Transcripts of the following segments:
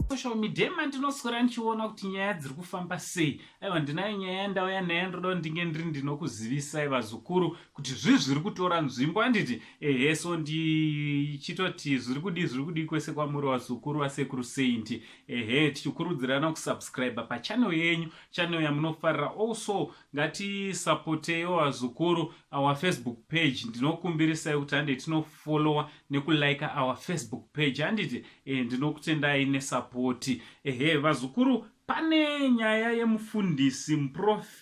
Social media mandinoswera ndichiona kuti nyaya dziri kufamba sei. Aiwa, ndinayo nyaya yandauya nayo, ndoda ndinge ndiri ndinokuzivisai vazukuru kuti zvii zviri kutora nzvimbo, handiti? Ehe, so ndichitoti zviri kudii, zviri kudii kwese kwamuri vazukuru vasekuru Saint. Ehe, tichikurudzirana kusubscribe pachannel yenyu, channel yamunofarira. Also ngatisapoteiwo vazukuru our Facebook page. Ndinokumbirisai kuti handei tinofollowa nekulike our Facebook page, handiti? Ndinokutendai nesapoti. Ehe vazukuru, pane nyaya yemufundisi,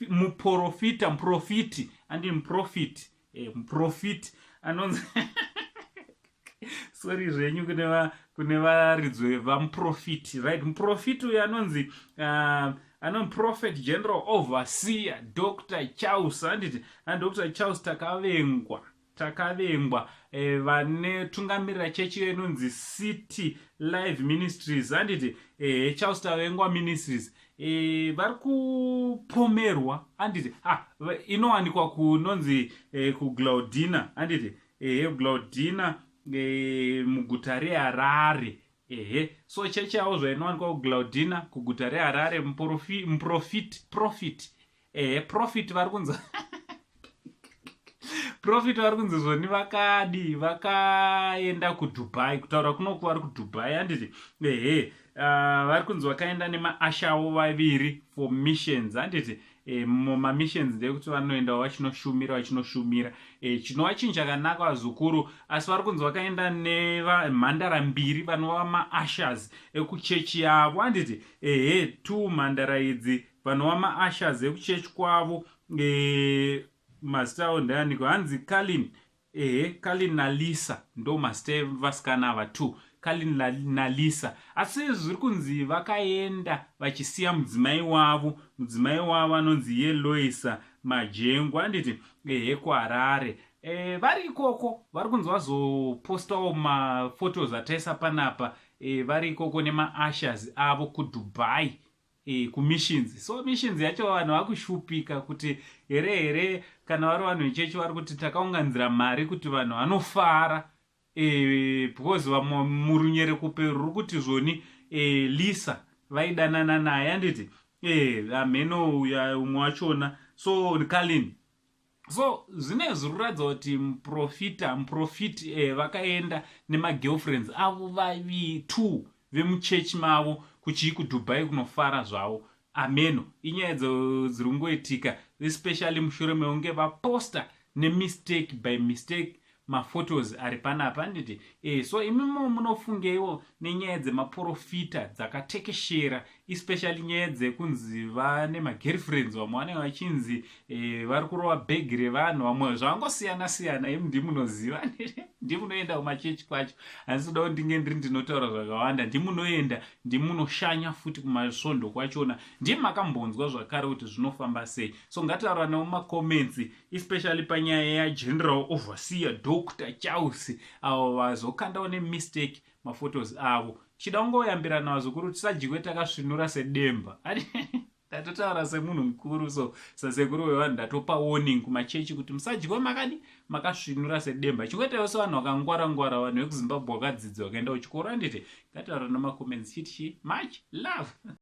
muprofita, muprofiti, andi muprofiti, muprofiti anonzi, sorry zvenyu kune varidzwe vamuprofiti, right? Muprofiti uyu anonzi anonzi Prophet General Overseer Dr Charles, handiti? Dr Charles Takavengwa, vanetungamirira chechi iyo inonzi City Live Ministries, handiti? Charles Tavengwa Ministries. Vari kupomerwa, handiti? Ah, inowanikwa kunonzi kuGlaudina, handiti? Ehe, Glaudina, muguta reHarare. Ehe, so chechi yavo zvainowanikwa kuGlaudina kuguta reHarare, muprofit, prophet, ehe, prophet vari kunzi, prophet vari kunzi zvoni vakadi vakaenda kuDubai. Kutaura kunoku vari kuDubai, handiti? Ehe, vari kunzi vakaenda nemaushers avo vaviri for missions, handiti? Mamissions ndeyekuti vanoendawo vachinoshumira, chinova chinhu chakanaka vazukuru. Asi vari kunzi vakaenda nemhandara mbiri vanova maushers ekuchechi yavo, handiti? Ehe, two mhandara idzi vanova maushers ekuchechi kwavo. Mazita avo ndeaniko? Hanzi Kalin, ehe, Kalin naLisa ndo mazita evasikana ava two, Kalin naLisa. Asi zviri kunzi vakaenda vachisiya mudzimai wavo, mudzimai wavo anonzi yeLoisa Majengo, handiti? Ehe, kuHarare. Vari ikoko vari kunzi vazopostawo maphotos ataisa panapa. Vari ikoko nemaushers avo kuDubai, kumissions. So missions yacho vanhu vakushupika kuti here here kana vari vanhu vechechi vari kuti takaunganidzira mari kuti vanhu vanofara, because vamwe murunyerekupe ruri kuti zvoni Lisa vaidanana naye, handiti? Hameno uya umwe wachona, so Kalin. So zvine zviri kuratidza kuti muprofita, muprofiti, vakaenda nemagirlfriends avo vavi two vemuchechi mavo kuchii, kuDubai, kunofara zvavo. Ameno inyaya dziri kungoitika, especially mushure mekunge vaposta nemistake, by mistake, maphotos ari panapa, handiti? So imimo munofungeiwo nenyaya dzemaprofita dzakatekeshera, especially nyaya dzekunzi vane magirlfriends? Vamwe vanenge vachinzi vari kurova bhegi revanhu, vamwe zvangosiyana siyana. Imi ndimunoziva, ndimunoenda kumachechi kwacho. Handisi kuda kuti ndinge ndiri ndinotaura zvakawanda. Ndimunoenda, ndimunoshanya futi kumasvondo kwachona, ndimakambonzwa zvakare kuti zvinofamba sei. So ngataura nemumacomments, especially panyaya yaGeneral Overseer Dr Charles avo vazokandawo nemistake maphotos avo. Chida kungoyambirana vazukuru, tisadyiwe takasvinura sedemba. Ndatotaura semunhu mukuru, so sasekuru wevanhu ndatopa warning kumachechi kuti musadyiwe makadi makasvinura sedemba. Chingoitaiwo sevanhu vakangwara ngwara, vanhu vekuZimbabwe vakadzidza, vakaenda kuchikoro, handiti? Ngataura nemacomments chiti chi. Much love.